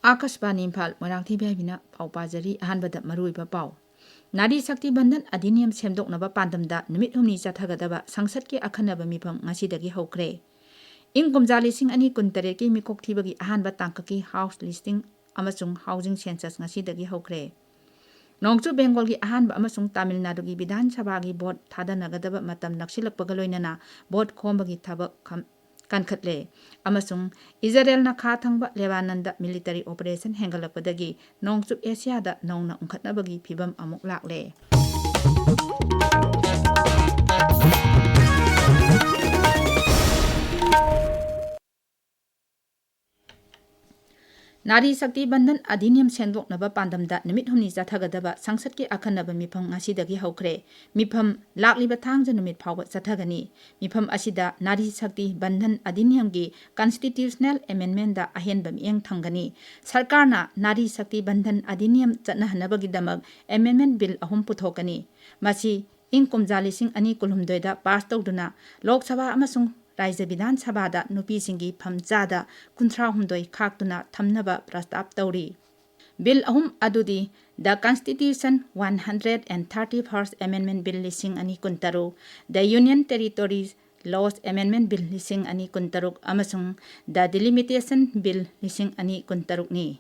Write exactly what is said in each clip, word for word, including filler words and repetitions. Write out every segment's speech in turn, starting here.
ꯑꯥꯀꯥꯁꯕꯥꯅꯤ ꯏꯝꯐꯥꯜ, ꯃꯣꯏꯔꯥꯡꯊꯦꯝ ꯏꯕꯦꯝꯍꯥꯏꯕꯤꯅ ꯄꯥꯎ ꯄꯥꯖꯔꯤ꯫ ꯑꯍꯥꯟꯕꯗ ꯃꯔꯨꯑꯣꯏꯕ ꯄꯥꯎ꯫ ꯅꯥꯔꯤ ꯁꯛꯇꯤ ꯕꯟꯙꯟ ꯑꯙꯤꯅꯤꯌꯝ ꯁꯦꯝꯗꯣꯛꯅꯕ ꯄꯥꯟꯗꯝꯗ ꯅꯨꯃꯤꯠ ꯍꯨꯝꯅꯤ ꯆꯠꯊꯒꯗꯕ ꯁꯪꯁꯠꯀꯤ ꯑꯈꯟꯅꯕ ꯃꯤꯐꯝ ꯉꯁꯤꯗꯒꯤ ꯍꯧꯈ꯭ꯔꯦ꯫ ꯏꯪ ꯀꯨꯝꯖꯥ ꯂꯤꯁꯤꯡ ꯑꯅꯤ ꯀꯨꯟꯇꯔꯦꯠꯀꯤ ꯃꯤꯀꯣꯛ ꯊꯤꯕꯒꯤ ꯑꯍꯥꯟꯕ ꯇꯥꯡꯀꯛꯀꯤ ꯍꯥꯎꯁ ꯂꯤꯁꯇꯤꯡ ꯑꯃꯁꯨꯡ ꯍꯥꯎꯖꯤꯡ ꯁꯦꯟꯁꯁ ꯉꯁꯤꯗꯒꯤ ꯍꯧꯈ꯭ꯔꯦ꯫ ꯅꯣꯡꯆꯨꯞ ꯕꯦꯡꯒꯣꯜꯒꯤ ꯑꯍꯥꯟꯕ ꯑꯃꯁꯨꯡ ꯇꯥꯃꯤꯜ ꯅꯥꯗꯨꯒꯤ ꯕꯤꯙꯥꯟ ꯁꯚꯥꯒꯤ ꯚꯣꯠ ꯊꯥꯗꯅꯒꯗꯕ ꯃꯇꯝ ꯅꯛꯁꯤꯜꯂꯛꯄꯒ ꯂꯣꯏꯅꯅ ꯚꯣꯠ ꯈꯣꯝꯕꯒꯤ ꯊꯕꯛ ꯈꯝ-, ꯀꯟꯈꯠꯂꯦ꯫ ꯑꯃꯁꯨꯡ ꯏꯖꯔꯦꯜꯅ ꯈꯥ ꯊꯪꯕ ꯂꯦꯕꯥꯅꯟꯗ ꯃꯤꯂꯤꯇꯔꯤ ꯑꯣꯄꯔꯦꯁꯟ ꯍꯦꯟꯒꯠꯂꯛꯄꯗꯒꯤ ꯅꯣꯡꯆꯨꯞ ꯑꯦꯁꯤꯌꯥꯗ ꯅꯧꯅ ꯎꯪꯈꯠꯅꯕꯒꯤ ꯐꯤꯚꯝ ꯑꯃꯨꯛ ꯂꯥꯛꯂꯦ꯫ ꯅꯥꯔꯤ ꯁꯛꯇꯤ ꯕꯟꯙꯟ ꯑꯙꯤꯅꯤꯌꯝ ꯁꯦꯝꯗꯣꯛꯅꯕ ꯄꯥꯟꯗꯝꯗ ꯅꯨꯃꯤꯠ ꯍꯨꯝꯅꯤ ꯆꯠꯊꯒꯗꯕ ꯁꯪꯁꯠꯀꯤ ꯑꯈꯟꯅꯕ ꯃꯤꯐꯝ ꯉꯁꯤꯗꯒꯤ ꯍꯧꯈ꯭ꯔꯦ꯫ ꯃꯤꯐꯝ ꯂꯥꯛꯂꯤꯕ ꯊꯥꯡꯖ ꯅꯨꯃꯤꯠ ꯐꯥꯎꯕ ꯆꯠꯊꯒꯅꯤ꯫ ꯃꯤꯐꯝ ꯑꯁꯤꯗ ꯅꯥꯔꯤ ꯁꯛꯇꯤ ꯕꯟꯙꯟ ꯑꯙꯤꯅꯤꯌꯝꯒꯤ ꯀꯟꯁꯇꯤꯇ꯭ꯌꯨꯁꯅꯦꯜ ꯑꯦꯃꯦꯟꯗꯃꯦꯟꯗ ꯑꯍꯦꯟꯕ ꯃꯤꯠꯌꯦꯡ ꯊꯝꯒꯅꯤ꯫ ꯁꯔꯀꯥꯔꯅ ꯅꯥꯔꯤ ꯁꯛꯇꯤ ꯕꯟꯙꯟ ꯑꯙꯤꯅꯤꯌꯝ ꯆꯠꯅꯍꯟꯅꯕꯒꯤꯗꯃꯛ ꯑꯦꯃꯦꯟꯗꯃꯦꯟ ꯕꯤꯜ ꯑꯍꯨꯝ ꯄꯨꯊꯣꯛꯀꯅꯤ꯫ ꯃꯁꯤ ꯏꯪ ꯀꯨꯝꯖꯥ ꯂꯤꯁꯤꯡ ꯑꯅꯤ ꯀꯨꯟꯍꯨꯝꯗꯣꯏꯗ ꯄꯥꯁ ꯇꯧꯗꯨꯅ ꯂꯣꯛ ꯁꯚꯥ ꯑꯃꯁꯨꯡ ꯔꯥꯖ꯭ꯌ ꯕꯤꯙꯥꯟ ꯁꯚꯥꯗ ꯅꯨꯄꯤꯁꯤꯡꯒꯤ ꯐꯝ ꯆꯥꯗ ꯀꯨꯟꯊ꯭ꯔꯥꯍꯨꯝꯗꯣꯏ ꯈꯥꯛꯇꯨꯅ ꯊꯝꯅꯕ ꯄ꯭ꯔꯁꯇꯥꯞ ꯇꯧꯔꯤ꯫ ꯕꯤꯜ ꯑꯍꯨꯝ ꯑꯗꯨꯗꯤ The Constitution one hundred and thirty-first Amendment Bill ꯂꯤꯁꯤꯡ ꯑꯅꯤ ꯀꯨꯟꯇꯔꯨꯛ, The Union Territories Laws Amendment Bill ꯂꯤꯁꯤꯡ ꯑꯅꯤ ꯀꯨꯟꯇꯔꯨꯛ ꯑꯃꯁꯨꯡ The Delimitation Bill ꯂꯤꯁꯤꯡ ꯑꯅꯤ ꯀꯨꯟꯇꯔꯨꯛꯅꯤ꯫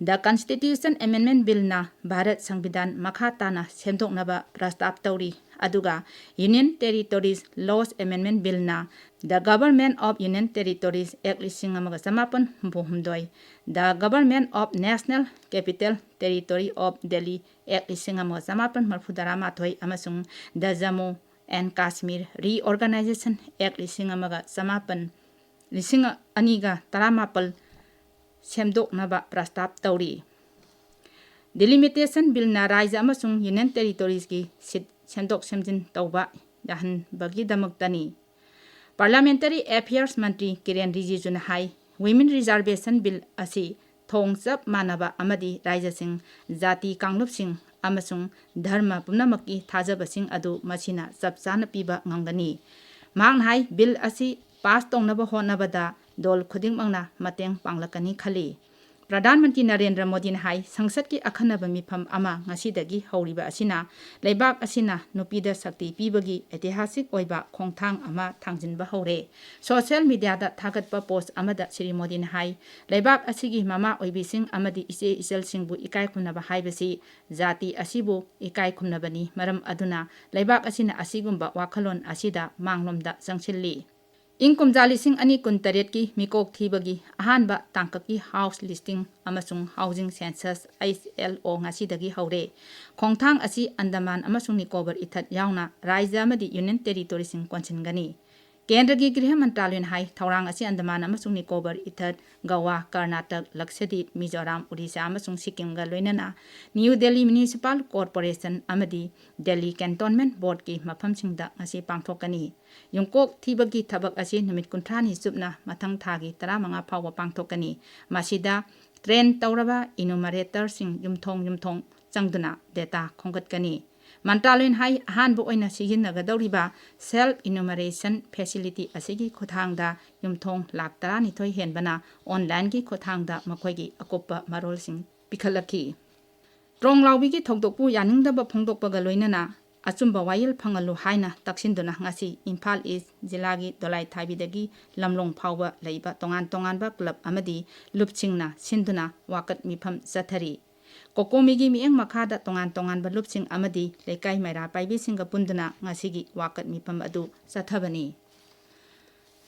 The Constitution Amendment Billꯅ ꯚꯥꯔꯠ ꯁꯪꯕꯤꯙꯥꯟ ꯃꯈꯥ ꯇꯥꯅ ꯁꯦꯝꯗꯣꯛꯅꯕ ꯄ꯭ꯔꯁꯇꯥꯞ ꯇꯧꯔꯤ, ꯑꯗꯨꯒ Union Territories Laws Amendment Billꯅ The Government of Union Territories Act ꯂꯤꯁꯤꯡ ꯑꯃꯒ ꯆꯃꯥꯄꯟ ꯍꯨꯝꯐꯨ ꯍꯨꯝꯗꯣꯏ, The Government of National Capital Territory of Delhi Act ꯂꯤꯁꯤꯡ ꯑꯃꯒ ꯆꯃꯥꯄꯟ ꯃꯔꯤꯐꯨ ꯇꯔꯥꯃꯥꯊꯣꯏ ꯑꯃꯁꯨꯡ The Jammu and Kashmir Reorganization Act ꯂꯤꯁꯤꯡ ꯑꯃꯒ ꯆꯃꯥꯄꯟ, ꯂꯤꯁꯤꯡ ꯑꯅꯤꯒ ꯇꯔꯥꯃꯥꯄꯜ ꯁꯦꯝꯗꯣꯛꯅꯕ ꯄ꯭ꯔꯁꯇꯥꯞ ꯇꯧꯔꯤ꯫ Delimitation Billꯅ ꯔꯥꯖ꯭ꯌ ꯑꯃꯁꯨꯡ Union Territoriesꯀꯤ ꯁꯤꯠ ꯁꯦꯝꯗꯣꯛ ꯁꯦꯝꯖꯤꯟ ꯇꯧꯕ ꯌꯥꯍꯟꯕꯒꯤꯗꯃꯛꯇꯅꯤ꯫ Parliamentary Affairs ꯃꯟꯇ꯭ꯔꯤ ꯀꯤꯔꯦꯟ ꯔꯤꯖꯤꯖꯨꯅ ꯍꯥꯏ, Women Reservation Bill ꯑꯁꯤ ꯊꯣꯡ ꯆꯞ ꯃꯥꯟꯅꯕ ꯑꯃꯗꯤ ꯔꯥꯖ꯭ꯌꯁꯤꯡ, ꯖꯥꯇꯤ ꯀꯥꯡꯂꯨꯞꯁꯤꯡ ꯑꯃꯁꯨꯡ ꯙꯔꯃ ꯄꯨꯝꯅꯃꯛꯀꯤ ꯊꯥꯖꯕꯁꯤꯡ ꯑꯗꯨ ꯃꯁꯤꯅ ꯆꯞ ꯆꯥꯅ ꯄꯤꯕ ꯉꯝꯒꯅꯤ꯫ ꯃꯍꯥꯛꯅ ꯍꯥꯏ, ꯕꯤꯜ ꯑꯁꯤ ꯄꯥꯁ ꯇꯧꯅꯕ ꯍꯣꯠꯅꯕꯗ ꯗꯣꯜ ꯈꯨꯗꯤꯡꯃꯛꯅ ꯃꯇꯦꯡ ꯄꯥꯡꯂꯛꯀꯅꯤ ꯈꯜꯂꯤ꯫ ꯄ꯭ꯔꯙꯥꯟ ꯃꯟꯇ꯭ꯔꯤ ꯅꯔꯦꯟꯗ꯭ꯔ ꯃꯣꯗꯤꯅ ꯍꯥꯏ, ꯁꯪꯁꯠꯀꯤ ꯑꯈꯟꯅꯕ ꯃꯤꯐꯝ ꯑꯃ ꯉꯁꯤꯗꯒꯤ ꯍꯧꯔꯤꯕ ꯑꯁꯤꯅ ꯂꯩꯕꯥꯛ ꯑꯁꯤꯅ ꯅꯨꯄꯤꯗ ꯁꯛꯇꯤ ꯄꯤꯕꯒꯤ ꯏꯇꯤꯍꯥꯁꯤꯛ ꯑꯣꯏꯕ ꯈꯣꯡꯊꯥꯡ ꯑꯃ ꯊꯥꯡꯖꯤꯟꯕ ꯍꯧꯔꯦ꯫ ꯁꯣꯁꯤꯌꯦꯜ ꯃꯤꯗꯤꯌꯥꯗ ꯊꯥꯒꯠꯄ ꯄꯣꯁ ꯑꯃꯗ ꯁ꯭ꯔꯤ ꯃꯣꯗꯤꯅ ꯍꯥꯏ, ꯂꯩꯕꯥꯛ ꯑꯁꯤꯒꯤ ꯃꯃꯥ ꯑꯣꯏꯕꯤꯁꯤꯡ ꯑꯃꯗꯤ ꯏꯆꯦ ꯏꯆꯜꯁꯤꯡꯕꯨ ꯏꯀꯥꯏ ꯈꯨꯝꯅꯕ ꯍꯥꯏꯕꯁꯤ ꯖꯥꯇꯤ ꯑꯁꯤꯕꯨ ꯏꯀꯥꯏ ꯈꯨꯝꯅꯕꯅꯤ꯫ ꯃꯔꯝ ꯑꯗꯨꯅ ꯂꯩꯕꯥꯛ ꯑꯁꯤꯅ ꯑꯁꯤꯒꯨꯝꯕ ꯋꯥꯈꯜꯂꯣꯟ ꯑꯁꯤꯗ ꯃꯥꯡꯂꯣꯝꯗ ꯆꯪꯁꯤꯜꯂꯤ꯫ ꯏꯪ ꯀꯨꯝꯖꯥ ꯂꯤꯁꯤꯡ ꯑꯅꯤ ꯀꯨꯟꯇꯔꯦꯠꯀꯤ ꯃꯤꯀꯣꯛ ꯊꯤꯕꯒꯤ ꯑꯍꯥꯟꯕ ꯇꯥꯡꯀꯛꯀꯤ ꯍꯥꯎꯁ ꯂꯤꯁꯇꯤꯡ ꯑꯃꯁꯨꯡ ꯍꯥꯎꯖꯤꯡ ꯁꯦꯟꯁꯁ, ꯍꯩꯆ ꯑꯦꯜ ꯑꯣ, ꯉꯁꯤꯗꯒꯤ ꯍꯧꯔꯦ꯫ ꯈꯣꯡꯊꯥꯡ ꯑꯁꯤ ꯑꯟꯗꯃꯥꯟ ꯑꯃꯁꯨꯡ ꯅꯤꯀꯣꯕꯔ ꯏꯊꯠ ꯌꯥꯎꯅ ꯔꯥꯖ꯭ꯌ ꯑꯃꯗꯤ ꯌꯨꯅꯤꯌꯟ ꯇꯦꯔꯤꯇꯣꯔꯤꯁꯤꯡ ꯀꯣꯟꯁꯤꯟꯒꯅꯤ꯫ ꯀꯦꯟꯗ꯭ꯔꯒꯤ ꯒ꯭ꯔꯤꯍ ꯃꯟꯇ꯭ꯔꯥꯂꯌꯅ ꯍꯥꯏ, ꯊꯧꯔꯥꯡ ꯑꯁꯤ ꯑꯟꯗꯃꯥꯟ ꯑꯃꯁꯨꯡ ꯅꯤꯀꯣꯕꯔ ꯏꯊꯠ, ꯒꯋꯥ, ꯀꯔꯅꯥꯇꯛ, ꯂꯛꯁꯗꯤꯞ, ꯃꯤꯖꯣꯔꯥꯝ, ꯎꯔꯤꯁꯥ ꯑꯃꯁꯨꯡ ꯁꯤꯛꯀꯤꯝꯒ ꯂꯣꯏꯅꯅ ꯅ꯭ꯌꯨ ꯗꯦꯜꯂꯤ ꯃ꯭ꯌꯨꯅꯤꯁꯤꯄꯥꯜ ꯀꯣꯔꯄꯣꯔꯦꯁꯟ ꯑꯃꯗꯤ ꯗꯦꯜꯂꯤ ꯀꯦꯟꯇꯣꯟꯃꯦꯟ ꯕꯣꯔꯗꯀꯤ ꯃꯐꯝꯁꯤꯡꯗ ꯉꯁꯤ ꯄꯥꯡꯊꯣꯛꯀꯅꯤ꯫ ꯌꯨꯝꯀꯣꯛ ꯊꯤꯕꯒꯤ ꯊꯕꯛ ꯑꯁꯤ ꯅꯨꯃꯤꯠ ꯀꯨꯟꯊ꯭ꯔꯥꯅꯤ ꯆꯨꯞꯅ ꯃꯊꯪ ꯊꯥꯒꯤ ꯇꯔꯥꯃꯉꯥ ꯐꯥꯎꯕ ꯄꯥꯡꯊꯣꯛꯀꯅꯤ꯫ ꯃꯁꯤꯗ ꯇ꯭ꯔꯦꯟ ꯇꯧꯔꯕ ꯏꯅꯨꯃꯔꯦꯇꯔꯁꯤꯡ ꯌꯨꯝꯊꯣꯡ ꯌꯨꯝꯊꯣꯡ ꯆꯪꯗꯨꯅ ꯗꯦꯇꯥ ꯈꯣꯝꯒꯠꯀꯅꯤ꯫ ꯃꯟꯇ꯭ꯔꯥꯂꯌꯅ ꯍꯥꯏ, ꯑꯍꯥꯟꯕ ꯑꯣꯏꯅ ꯁꯤꯖꯤꯟꯅꯒꯗꯧꯔꯤꯕ ꯁꯦꯜꯐ ꯏꯅꯨꯃꯔꯦꯁꯟ ꯐꯦꯁꯤꯂꯤꯇꯤ ꯑꯁꯤꯒꯤ ꯈꯨꯠꯊꯥꯡꯗ ꯌꯨꯝꯊꯣꯡ ꯂꯥꯈ ꯇꯔꯥꯅꯤꯊꯣꯏ ꯍꯦꯟꯕꯅ ꯑꯣꯟꯂꯥꯏꯟꯒꯤ ꯈꯨꯠꯊꯥꯡꯗ ꯃꯈꯣꯏꯒꯤ ꯑꯀꯨꯞꯄ ꯃꯔꯣꯜꯁꯤꯡ ꯄꯤꯈꯠꯂꯛꯈꯤ꯫ ꯇ꯭ꯔꯣꯡ ꯂꯥꯎꯕꯤꯒꯤ ꯊꯧꯗꯣꯛꯄꯨ ꯌꯥꯅꯤꯡꯗꯕ ꯐꯣꯡꯗꯣꯛꯄꯒ ꯂꯣꯏꯅꯅ ꯑꯆꯨꯝꯕ ꯋꯥꯌꯦꯜ ꯐꯪꯍꯜꯂꯨ ꯍꯥꯏꯅ ꯇꯛꯁꯤꯟꯗꯨꯅ ꯉꯁꯤ ꯏꯝꯐꯥꯜ ꯏꯁ ꯖꯤꯂꯥꯒꯤ ꯗꯣꯂꯥꯏ ꯊꯥꯕꯤꯗꯒꯤ ꯂꯝꯂꯣꯡ ꯐꯥꯎꯕ ꯂꯩꯕ ꯇꯣꯉꯥꯟ ꯇꯣꯉꯥꯟꯕ ꯀ꯭ꯂꯕ ꯑꯃꯗꯤ ꯂꯨꯞꯁꯤꯡꯅ ꯁꯤꯟꯗꯨꯅ ꯋꯥꯀꯠ ꯃꯤꯐꯝ ꯆꯠꯊꯔꯤ꯫ ꯀꯣꯀꯣꯃꯤꯒꯤ ꯃꯤꯠꯌꯦꯡ ꯃꯈꯥꯗ ꯇꯣꯉꯥꯟ ꯇꯣꯉꯥꯟꯕ ꯂꯨꯞꯁꯤꯡ ꯑꯃꯗꯤ ꯂꯩꯀꯥꯏ ꯃꯩꯔꯥ ꯄꯥꯏꯕꯤꯁꯤꯡꯒ ꯄꯨꯟꯗꯨꯅ ꯉꯁꯤꯒꯤ ꯋꯥꯀꯠ ꯃꯤꯐꯝ ꯑꯗꯨ ꯆꯠꯊꯕꯅꯤ꯫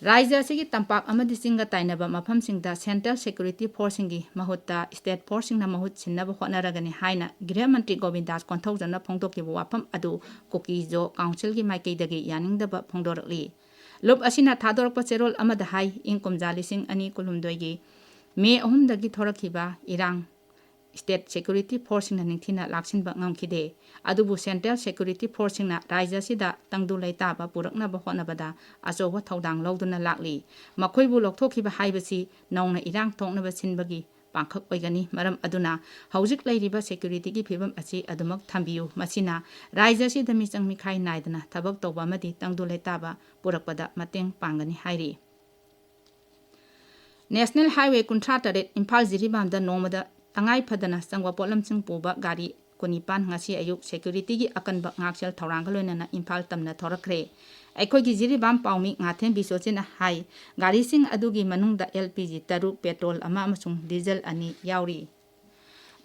ꯔꯥꯖ꯭ꯌ ꯑꯁꯤꯒꯤ ꯇꯝꯄꯥꯛ ꯑꯃꯗꯤ ꯆꯤꯡꯒ ꯇꯥꯏꯅꯕ ꯃꯐꯝꯁꯤꯡꯗ ꯁꯦꯟꯇ꯭ꯔꯦꯜ ꯁꯦꯀ꯭ꯌꯨꯔꯤꯇꯤ ꯐꯣꯔꯁꯁꯤꯡꯒꯤ ꯃꯍꯨꯠꯇ ꯁ꯭ꯇꯦꯠ ꯐꯣꯔꯁꯁꯤꯡꯅ ꯃꯍꯨꯠ ꯁꯤꯟꯅꯕ ꯍꯣꯠꯅꯔꯒꯅꯤ ꯍꯥꯏꯅ ꯒ꯭ꯔꯤꯍ ꯃꯟꯇ꯭ꯔꯤ ꯒꯣꯕꯤꯟꯗꯥꯁ ꯀꯣꯟꯊꯧꯖꯝꯅ ꯐꯣꯡꯗꯣꯛꯈꯤꯕ ꯋꯥꯐꯝ ꯑꯗꯨ ꯀꯨꯀꯤ ꯖꯣ ꯀꯥꯎꯟꯁꯤꯜꯒꯤ ꯃꯥꯏꯀꯩꯗꯒꯤ ꯌꯥꯅꯤꯡꯗꯕ ꯐꯣꯡꯗꯣꯔꯛꯂꯤ꯫ ꯂꯨꯞ ꯑꯁꯤꯅ ꯊꯥꯗꯣꯔꯛꯄ ꯆꯦꯔꯣꯜ ꯑꯃꯗ ꯍꯥꯏ, ꯏꯪ ꯀꯨꯝꯖꯥ ꯂꯤꯁꯤꯡ ꯑꯅꯤ ꯀꯨꯟꯍꯨꯝꯗꯣꯏꯒꯤ ꯃꯦ ꯑꯍꯨꯝꯗꯒꯤ ꯊꯣꯔꯛꯈꯤꯕ ꯏꯔꯥꯡ ꯁ꯭ꯇꯦꯠ ꯁꯦꯀ꯭ꯌꯨꯔꯤꯇꯤ ꯐꯣꯔꯁꯁꯤꯡꯅ ꯅꯤꯡꯊꯤꯅ ꯂꯥꯛꯁꯤꯟꯕ ꯉꯝꯈꯤꯗꯦ꯫ ꯑꯗꯨꯕꯨ ꯁꯦꯟꯇ꯭ꯔꯦꯜ ꯁꯦꯀ꯭ꯌꯨꯔꯤꯇꯤ ꯐꯣꯔꯁꯁꯤꯡꯅ ꯔꯥꯖ꯭ꯌ ꯑꯁꯤꯗ ꯇꯪꯗꯨ ꯂꯩꯇꯥꯕ ꯄꯨꯔꯛꯅꯕ ꯍꯣꯠꯅꯕꯗ ꯑꯆꯧꯕ ꯊꯧꯗꯥꯡ ꯂꯧꯗꯨꯅ ꯂꯥꯛꯂꯤ꯫ ꯃꯈꯣꯏꯕꯨ ꯂꯧꯊꯣꯛꯈꯤꯕ ꯍꯥꯏꯕꯁꯤ ꯅꯧꯅ ꯏꯔꯥꯡ ꯊꯣꯛꯅꯕ ꯁꯤꯟꯕꯒꯤ ꯄꯥꯡꯈꯛ ꯑꯣꯏꯒꯅꯤ꯫ ꯃꯔꯝ ꯑꯗꯨꯅ ꯍꯧꯖꯤꯛ ꯂꯩꯔꯤꯕ ꯁꯦꯀ꯭ꯌꯨꯔꯤꯇꯤꯒꯤ ꯐꯤꯕꯝ ꯑꯁꯤ ꯑꯗꯨꯃꯛ ꯊꯝꯕꯤꯌꯨ꯫ ꯃꯁꯤꯅ ꯔꯥꯖ꯭ꯌ ꯑꯁꯤꯗ ꯃꯤꯆꯪ ꯃꯤꯈꯥꯏ ꯅꯥꯏꯗꯅ ꯊꯕꯛ ꯇꯧꯕ ꯑꯃꯗꯤ ꯇꯪꯗꯨ ꯂꯩꯇꯥꯕ ꯄꯨꯔꯛꯄꯗ ꯃꯇꯦꯡ ꯄꯥꯡꯒꯅꯤ ꯍꯥꯏꯔꯤ꯫ National Highway ꯀꯨꯟꯊ꯭ꯔꯥ ꯇꯔꯦꯠ ꯏꯝꯐꯥꯜ ꯖꯤꯔꯤꯕꯥꯝꯗ ꯅꯣꯡꯃꯗ ꯇꯉꯥꯏ ꯐꯗꯅ ꯆꯪꯕ ꯄꯣꯠꯂꯝꯁꯤꯡ ꯄꯨꯕ ꯒꯥꯔꯤ ꯀꯨꯟꯅꯤꯄꯥꯟ ꯉꯁꯤ ꯑꯌꯨꯛ security ꯒꯤ ꯑꯀꯟꯕ ꯉꯥꯛꯁꯦꯜ ꯊꯧꯔꯥꯡꯒ ꯂꯣꯏꯅꯅ ꯏꯝꯐꯥꯜ ꯇꯝꯅ ꯊꯧꯔꯛꯈ꯭ꯔꯦ꯫ ꯑꯩꯈꯣꯏꯒꯤ ꯖꯤꯔꯤꯕꯥꯝ ꯄꯥꯎꯃꯤ ꯉꯥꯊꯦꯝ ꯕꯤꯁꯣꯖꯤꯠꯅ ꯍꯥꯏ, ꯒꯥꯔꯤꯁꯤꯡ ꯑꯗꯨꯒꯤ ꯃꯅꯨꯡꯗ L P G ꯇꯔꯨꯛ, petrol ꯑꯃ ꯑꯃꯁꯨꯡ diesel ꯑꯅꯤ ꯌꯥꯎꯔꯤ꯫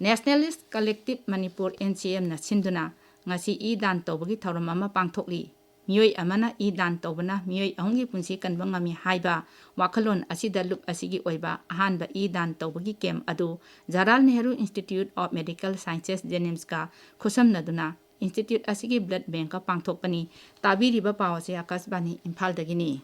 Nationalist Collective Manipur, N C M ꯅ ꯁꯤꯟꯗꯨꯅ ꯉꯁꯤ ꯏ ꯗꯥꯟ ꯇꯧꯕꯒꯤ ꯊꯧꯔꯝ ꯑꯃ ꯄꯥꯡꯊꯣꯛꯂꯤ꯫ ꯃꯤꯑꯣꯏ ꯑꯃꯅ ꯏ ꯗꯥꯟ ꯇꯧꯕꯅ ꯃꯤꯑꯣꯏ ꯑꯍꯨꯝꯒꯤ ꯄꯨꯟꯁꯤ ꯀꯟꯕ ꯉꯝꯃꯤ ꯍꯥꯏꯕ ꯋꯥꯈꯜꯂꯣꯟ ꯑꯁꯤꯗ ꯂꯨꯞ ꯑꯁꯤꯒꯤ ꯑꯣꯏꯕ ꯑꯍꯥꯟꯕ ꯏ ꯗꯥꯟ ꯇꯧꯕꯒꯤ camp ꯑꯗꯨ Jawaharlal Nehru Institute of Medical Sciences, JNIMS ꯀ ꯈꯨꯠꯁꯝꯅꯗꯨꯅ institute ꯑꯁꯤꯒꯤ blood bank ꯀ ꯄꯥꯡꯊꯣꯛꯄꯅꯤ꯫ ꯇꯥꯕꯤꯔꯤꯕ ꯄꯥꯎ ꯑꯁꯤ ꯑꯀꯥꯁꯕꯥꯅꯤ ꯏꯝꯐꯥꯜꯗꯒꯤꯅꯤ꯫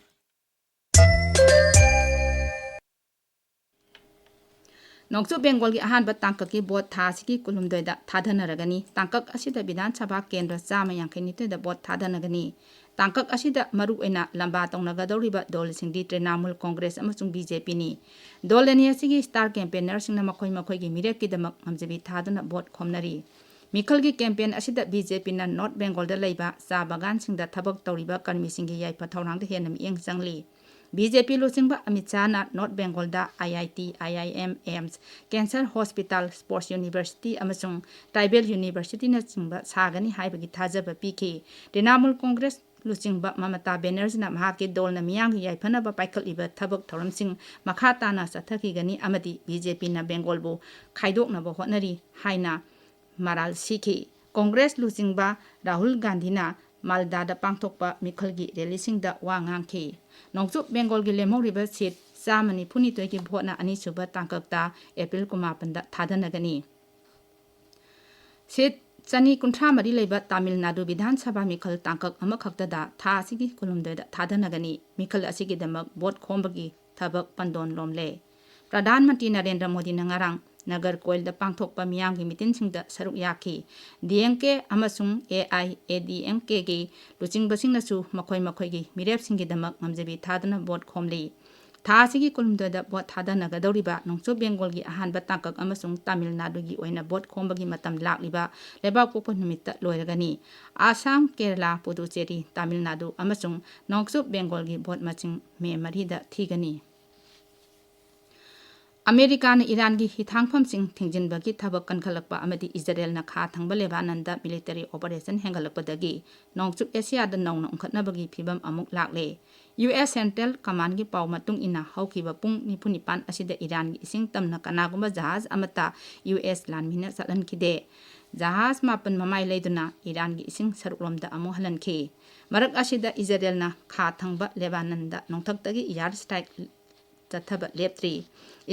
ꯅꯣꯡꯆꯨꯞ ꯕꯦꯡꯒꯣꯜꯒꯤ ꯑꯍꯥꯟꯕ ꯇꯥꯡꯀꯛꯀꯤ ꯚꯣꯠ ꯊꯥ ꯑꯁꯤꯒꯤ ꯀꯨꯟꯍꯨꯝꯗꯣꯏꯗ ꯊꯥꯗꯅꯔꯒꯅꯤ꯫ ꯇꯥꯡꯀꯛ ꯑꯁꯤꯗ ꯕꯤꯙꯥꯟ ꯁꯚꯥ ꯀꯦꯟꯗ꯭ꯔ ꯆꯥꯝꯃ ꯌꯥꯡꯈꯩ ꯅꯤꯊꯣꯏꯗ ꯚꯣꯠ ꯊꯥꯗꯅꯒꯅꯤ꯫ ꯇꯥꯡꯀꯛ ꯑꯁꯤꯗ ꯃꯔꯨꯑꯣꯏꯅ ꯂꯝꯕꯥ ꯇꯧꯅꯒꯗꯧꯔꯤꯕ ꯗꯣꯜꯁꯤꯡꯗꯤ ꯇ꯭ꯔꯤꯅꯥꯃꯨꯜ ꯀꯣꯡꯒ꯭ꯔꯦꯁ ꯑꯃꯁꯨꯡ B J P ꯅꯤ꯫ ꯗꯣꯜ ꯑꯅꯤ ꯑꯁꯤꯒꯤ star campaigner ꯁꯤꯡꯅ ꯃꯈꯣꯏ ꯃꯈꯣꯏꯒꯤ ꯃꯤꯔꯦꯞꯀꯤꯗꯃꯛ ꯉꯝꯖꯕꯤ ꯊꯥꯗꯨꯅ ꯚꯣꯠ ꯈꯣꯝꯅꯔꯤ꯫ ꯃꯤꯈꯜꯒꯤ campaign ꯑꯁꯤꯗ B J P ꯅ ꯅꯣꯔꯠ ꯕꯦꯡꯒꯣꯜꯗ ꯂꯩꯕ ꯆꯥ ꯕꯒꯥꯟꯁꯤꯡꯗ ꯊꯕꯛ ꯇꯧꯔꯤꯕ ꯀꯔꯃꯤꯁꯤꯡꯒꯤ ꯌꯥꯏꯐ ꯊꯧꯔꯥꯡꯗ ꯍꯦꯟꯅ ꯃꯤꯠꯌꯦꯡ ꯆꯪꯂꯤ꯫ B J P ꯂꯨꯆꯤꯡꯕ ꯑꯃꯤꯠ ꯁꯥꯍꯅ ꯅꯣꯔꯠ ꯕꯦꯡꯒꯣꯜꯗ I I T, I I M, AIIMS, cancer hospital, sports university ꯑꯃꯁꯨꯡ tribal university ꯅꯆꯤꯡꯕ ꯁꯥꯒꯅꯤ ꯍꯥꯏꯕꯒꯤ ꯊꯥꯖꯕ ꯄꯤꯈꯤ꯫ ꯇ꯭ꯔꯤꯅꯥꯃꯨꯜ ꯀꯣꯡꯒ꯭ꯔꯦꯁ ꯂꯨꯆꯤꯡꯕ ꯃꯃꯇꯥ ꯕꯦꯅꯔꯖꯤꯅ ꯃꯍꯥꯛꯀꯤ ꯗꯣꯜꯅ ꯃꯤꯌꯥꯝꯒꯤ ꯌꯥꯏꯐꯅꯕ ꯄꯥꯏꯈꯠꯂꯤꯕ ꯊꯕꯛ ꯊꯧꯔꯝꯁꯤꯡ ꯃꯈꯥ ꯇꯥꯅ ꯆꯠꯊꯈꯤꯒꯅꯤ ꯑꯃꯗꯤ B J P ꯅ ꯕꯦꯡꯒꯣꯜꯕꯨ ꯈꯥꯏꯗꯣꯛꯅꯕ ꯍꯣꯠꯅꯔꯤ ꯍꯥꯏꯅ ꯃꯔꯥꯜ ꯁꯤꯈꯤ꯫ ꯀꯣꯡꯒ꯭ꯔꯦꯁ ꯂꯨꯆꯤꯡꯕ ꯔꯥꯍꯨꯜ ꯒꯥꯟꯙꯤꯅ ꯃꯥꯜꯗꯥꯗ ꯄꯥꯡꯊꯣꯛꯄ ꯃꯤꯈꯜꯒꯤ rally ꯁꯤꯡꯗ ꯋꯥ ꯉꯥꯡꯈꯤ꯫ ꯅꯣꯡꯆꯨꯞ ꯕꯦꯡꯒꯣꯜꯒꯤ ꯂꯦꯝꯍꯧꯔꯤꯕ seat ꯆꯥꯝꯃ ꯅꯤꯐꯨ ꯅꯤꯊꯣꯏꯒꯤ ꯚꯣꯠꯅ ꯑꯅꯤꯁꯨꯕ ꯇꯥꯡꯀꯛꯇ April ꯀꯨꯟꯃꯥꯄꯟꯗ ꯊꯥꯗꯅꯒꯅꯤ꯫ Seat ꯆꯅꯤ ꯀꯨꯟꯊ꯭ꯔꯥ ꯃꯔꯤ ꯂꯩꯕ ꯇꯥꯃꯤꯜ ꯅꯥꯗꯨ ꯕꯤꯙꯥꯟ ꯁꯚꯥ ꯃꯤꯈꯜ ꯇꯥꯡꯀꯛ ꯑꯃꯈꯛꯇꯗ ꯊꯥ ꯑꯁꯤꯒꯤ ꯀꯨꯟꯍꯨꯝꯗꯣꯏꯗ ꯊꯥꯗꯅꯒꯅꯤ꯫ ꯃꯤꯈꯜ ꯑꯁꯤꯒꯤꯗꯃꯛ ꯚꯣꯠ ꯈꯣꯝꯕꯒꯤ ꯊꯕꯛ ꯄꯟꯗꯣꯟ ꯂꯣꯝꯂꯦ꯫ ꯄ꯭ꯔꯙꯥꯟ ꯃꯟꯇ꯭ꯔꯤ ꯅꯔꯦꯟꯗ꯭ꯔ ꯃꯣꯗꯤꯅ ꯉꯔꯥꯡ ꯅꯒꯔꯀꯣꯏꯜꯗ ꯄꯥꯡꯊꯣꯛꯄ ꯃꯤꯌꯥꯝꯒꯤ ꯃꯤꯇꯤꯟꯁꯤꯡꯗ ꯁꯔꯨꯛ ꯌꯥꯈꯤ꯫ D M K ꯑꯃꯁꯨꯡ A I A D M K ꯒꯤ ꯂꯨꯆꯤꯡꯕꯁꯤꯡꯅꯁꯨ ꯃꯈꯣꯏ ꯃꯈꯣꯏꯒꯤ ꯃꯤꯔꯦꯞꯁꯤꯡꯒꯤꯗꯃꯛ ꯉꯝꯖꯕꯤ ꯊꯥꯗꯨꯅ ꯚꯣꯠ ꯈꯣꯝꯂꯤ꯫ ꯊꯥ ꯑꯁꯤꯒꯤ ꯀꯨꯟꯍꯨꯝꯗꯣꯏꯗ ꯚꯣꯠ ꯊꯥꯗꯅꯒꯗꯧꯔꯤꯕ ꯅꯣꯡꯆꯨꯞ ꯕꯦꯡꯒꯣꯜꯒꯤ ꯑꯍꯥꯟꯕ ꯇꯥꯡꯀꯛ ꯑꯃꯁꯨꯡ ꯇꯥꯃꯤꯜ ꯅꯥꯗꯨꯒꯤ ꯑꯣꯏꯅ ꯚꯣꯠ ꯈꯣꯝꯕꯒꯤ ꯃꯇꯝ ꯂꯥꯛꯂꯤꯕ ꯂꯩꯕꯥꯛꯄꯣꯛꯄ ꯅꯨꯃꯤꯠꯇ ꯂꯣꯏꯔꯒꯅꯤ꯫ ꯑꯁꯥꯝ, ꯀꯦꯔꯂꯥ, ꯄꯨꯗꯨꯆꯦꯔꯤ, ꯇꯥꯃꯤꯜ ꯅꯥꯗꯨ ꯑꯃꯁꯨꯡ ꯅꯣꯡꯆꯨꯞ ꯕꯦꯡꯒꯣꯜꯒꯤ ꯚꯣꯠ ꯃꯁꯤꯡ ꯃꯦ ꯃꯔꯤꯗ ꯊꯤꯒꯅꯤ꯫ ꯑꯃꯦꯔꯤꯀꯥꯅ ꯏꯔꯥꯟꯒꯤ ꯍꯤꯊꯥꯡꯐꯝꯁꯤꯡ ꯊꯤꯡꯖꯤꯟꯕꯒꯤ ꯊꯕꯛ ꯀꯟꯈꯠꯂꯛꯄ ꯑꯃꯗꯤ ꯏꯖꯔꯦꯜꯅ ꯈꯥ ꯊꯪꯕ ꯂꯦꯕꯥꯅꯟꯗ military operation ꯍꯦꯟꯒꯠꯂꯛꯄꯗꯒꯤ ꯅꯣꯡꯆꯨꯞ ꯑꯦꯁꯤꯌꯥꯗ ꯅꯧꯅ ꯎꯪꯈꯠꯅꯕꯒꯤ ꯐꯤꯕꯝ ꯑꯃꯨꯛ ꯂꯥꯛꯂꯦ꯫ ꯌꯨ ꯑꯦꯁ Central Commandꯒꯤ ꯄꯥꯎ ꯃꯇꯨꯡ ꯏꯟꯅ, ꯍꯧꯈꯤꯕ ꯄꯨꯡ ꯅꯤꯐꯨ ꯅꯤꯄꯥꯟ ꯑꯁꯤꯗ ꯏꯔꯥꯟꯒꯤ ꯏꯁꯤꯡ ꯇꯝꯅ ꯀꯅꯥꯒꯨꯝꯕ ꯖꯍꯥꯖ ꯑꯃꯠꯇ ꯌꯨ ꯑꯦꯁ ꯂꯥꯟꯃꯤꯅ ꯆꯠꯍꯟꯈꯤꯗꯦ꯫ ꯖꯍꯥꯖ ꯃꯥꯄꯟ ꯃꯃꯥꯏ ꯂꯩꯗꯨꯅ ꯏꯔꯥꯟꯒꯤ ꯏꯁꯤꯡ ꯁꯔꯨꯛꯂꯣꯝꯗ ꯑꯃꯨꯛ ꯍꯜꯍꯟꯈꯤ꯫ ꯃꯔꯛ ꯑꯁꯤꯗ ꯏꯖꯔꯦꯜꯅ ꯈꯥ ꯊꯪꯕ ꯂꯦꯕꯥꯅꯟꯗ ꯅꯣꯡꯊꯛꯇꯒꯤ air strike ꯆꯠꯊꯕ ꯂꯦꯞꯇ꯭ꯔꯤ꯫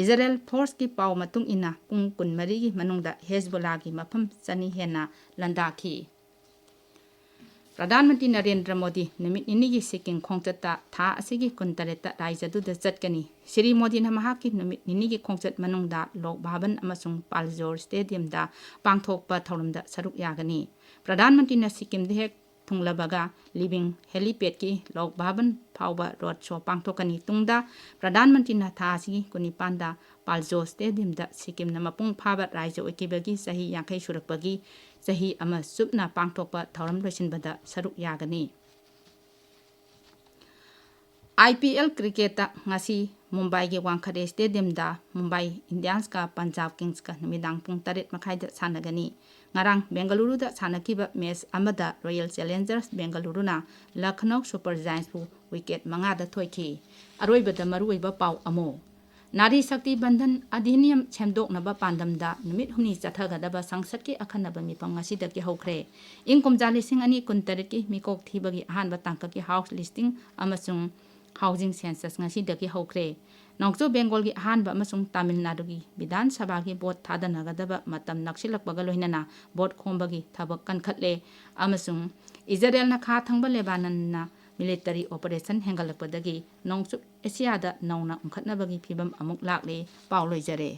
ꯏꯖꯔꯦꯜ forceꯀꯤ ꯄꯥꯎ ꯃꯇꯨꯡ ꯏꯟꯅ, ꯄꯨꯡ ꯀꯨꯟꯃꯔꯤꯒꯤ ꯃꯅꯨꯡꯗ ꯍꯦꯖꯕꯣꯂꯥꯒꯤ ꯃꯐꯝ ꯆꯅꯤ ꯍꯦꯟꯅ ꯂꯥꯟꯗꯥꯈꯤ꯫ ꯄ꯭ꯔꯙꯥꯟ ꯃꯟꯇ꯭ꯔꯤ ꯅꯔꯦꯟꯗ꯭ꯔ ꯃꯣꯗꯤ ꯅꯨꯃꯤꯠ ꯅꯤꯅꯤꯒꯤ ꯁꯤꯛꯀꯤꯝ ꯈꯣꯡꯆꯠꯇ ꯊꯥ ꯑꯁꯤꯒꯤ ꯀꯨꯟꯇꯔꯦꯠꯇ ꯔꯥꯖ꯭ꯌꯗꯨꯗ ꯆꯠꯀꯅꯤ꯫ ꯁ꯭ꯔꯤ ꯃꯣꯗꯤꯅ ꯃꯍꯥꯛꯀꯤ ꯅꯨꯃꯤꯠ ꯅꯤꯅꯤꯒꯤ ꯈꯣꯡꯆꯠ ꯃꯅꯨꯡꯗ ꯂꯣꯛ ꯚꯕꯟ ꯑꯃꯁꯨꯡ ꯄꯥꯜꯖꯣꯔ Stadiumꯗ ꯄꯥꯡꯊꯣꯛꯄ ꯊꯧꯔꯝꯗ ꯁꯔꯨꯛ ꯌꯥꯒꯅꯤ꯫ ꯄ꯭ꯔꯙꯥꯟ ꯃꯟꯇ꯭ꯔꯤꯅ ꯁꯤꯛꯀꯤꯝꯗ ꯍꯦꯛ ꯊꯨꯡꯂꯕꯒ ꯂꯤꯕꯤꯡ helipadꯀꯤ ꯂꯣꯛ ꯚꯕꯟ ꯐꯥꯎꯕ road show ꯄꯥꯡꯊꯣꯛꯀꯅꯤ꯫ ꯇꯨꯡꯗ ꯄ꯭ꯔꯙꯥꯟ ꯃꯟꯇ꯭ꯔꯤꯅ ꯊꯥ ꯑꯁꯤꯒꯤ ꯀꯨꯟꯅꯤꯄꯥꯟꯗ ꯄꯥꯜꯖꯣ Stadiumꯗ ꯁꯤꯛꯀꯤꯝꯅ ꯃꯄꯨꯡ ꯐꯥꯕ ꯔꯥꯖ꯭ꯌ ꯑꯣꯏꯈꯤꯕꯒꯤ ꯆꯍꯤ ꯌꯥꯡꯈꯩ ꯁꯨꯔꯛꯄꯒꯤ ꯆꯍꯤ ꯑꯃ ꯆꯨꯞꯅ ꯄꯥꯡꯊꯣꯛꯄ ꯊꯧꯔꯝ ꯂꯣꯏꯁꯤꯟꯕꯗ ꯁꯔꯨꯛ ꯌꯥꯒꯅꯤ꯫ IPL cricketꯇ ꯉꯁꯤ ꯃꯨꯝꯕꯥꯏꯒꯤ ꯋꯥꯡꯈꯔꯦ Stadiumꯗ ꯃꯨꯝꯕꯥꯏ Indiansꯀ ꯄꯟꯖꯥꯕ Kingsꯀ ꯅꯨꯃꯤꯗꯥꯡ ꯄꯨꯡ ꯇꯔꯦꯠ ꯃꯈꯥꯏꯗ ꯁꯥꯟꯅꯒꯅꯤ꯫ ꯉꯔꯥꯡ ꯕꯦꯡꯒꯂꯨꯔꯨꯗ ꯁꯥꯟꯅꯈꯤꯕ match ꯑꯃꯗ Royal Challengers Bengaluruꯅ Lucknow Super Giantsꯄꯨ wicket ꯃꯉꯥꯗ ꯊꯣꯏꯈꯤ꯫ ꯑꯔꯣꯏꯕꯗ ꯃꯔꯨꯑꯣꯏꯕ ꯄꯥꯎ ꯑꯃꯨꯛ꯫ ꯅꯥꯔꯤ ꯁꯛꯇꯤ ꯕꯟꯙꯟ ꯑꯙꯤꯅꯤꯌꯝ ꯁꯦꯝꯗꯣꯛꯅꯕ ꯄꯥꯟꯗꯝꯗ ꯅꯨꯃꯤꯠ ꯍꯨꯝꯅꯤ ꯆꯠꯊꯒꯗꯕ ꯁꯪꯁꯠꯀꯤ ꯑꯈꯟꯅꯕ ꯃꯤꯐꯝ ꯉꯁꯤꯗꯒꯤ ꯍꯧꯈ꯭ꯔꯦ꯫ ꯏꯪ ꯀꯨꯝꯖꯥ ꯂꯤꯁꯤꯡ ꯑꯅꯤ ꯀꯨꯟꯇꯔꯦꯠꯀꯤ ꯃꯤꯀꯣꯛ ꯊꯤꯕꯒꯤ ꯑꯍꯥꯟꯕ ꯇꯥꯡꯀꯛꯀꯤ house listing ꯑꯃꯁꯨꯡ housing census ꯉꯁꯤꯗꯒꯤ ꯍꯧꯈ꯭ꯔꯦ꯫ ꯅꯣꯡꯆꯨꯞ ꯕꯦꯡꯒꯣꯜꯒꯤ ꯑꯍꯥꯟꯕ ꯑꯃꯁꯨꯡ ꯇꯥꯃꯤꯜ ꯅꯥꯗꯨꯒꯤ ꯕꯤꯙꯥꯟ ꯁꯚꯥꯒꯤ vote ꯊꯥꯗꯅꯒꯗꯕ ꯃꯇꯝ ꯅꯛꯁꯤꯜꯂꯛꯄꯒ ꯂꯣꯏꯅꯅ vote ꯈꯣꯝꯕꯒꯤ ꯊꯕꯛ ꯀꯟꯈꯠꯂꯦ ꯑꯃꯁꯨꯡ ꯏꯖꯔꯦꯜꯅ ꯈꯥ ꯊꯪꯕ ꯂꯦꯕꯥꯅꯟꯅ military operation ꯍꯦꯟꯒꯠꯂꯛꯄꯗꯒꯤ ꯅꯣꯡꯆꯨꯞ ꯑꯦꯁꯤꯌꯥꯗ ꯅꯧꯅ ꯎꯪꯈꯠꯅꯕꯒꯤ ꯐꯤꯕꯝ ꯑꯃꯨꯛ ꯂꯥꯛꯂꯦ꯫ ꯄꯥꯎ ꯂꯣꯏꯖꯔꯦ꯫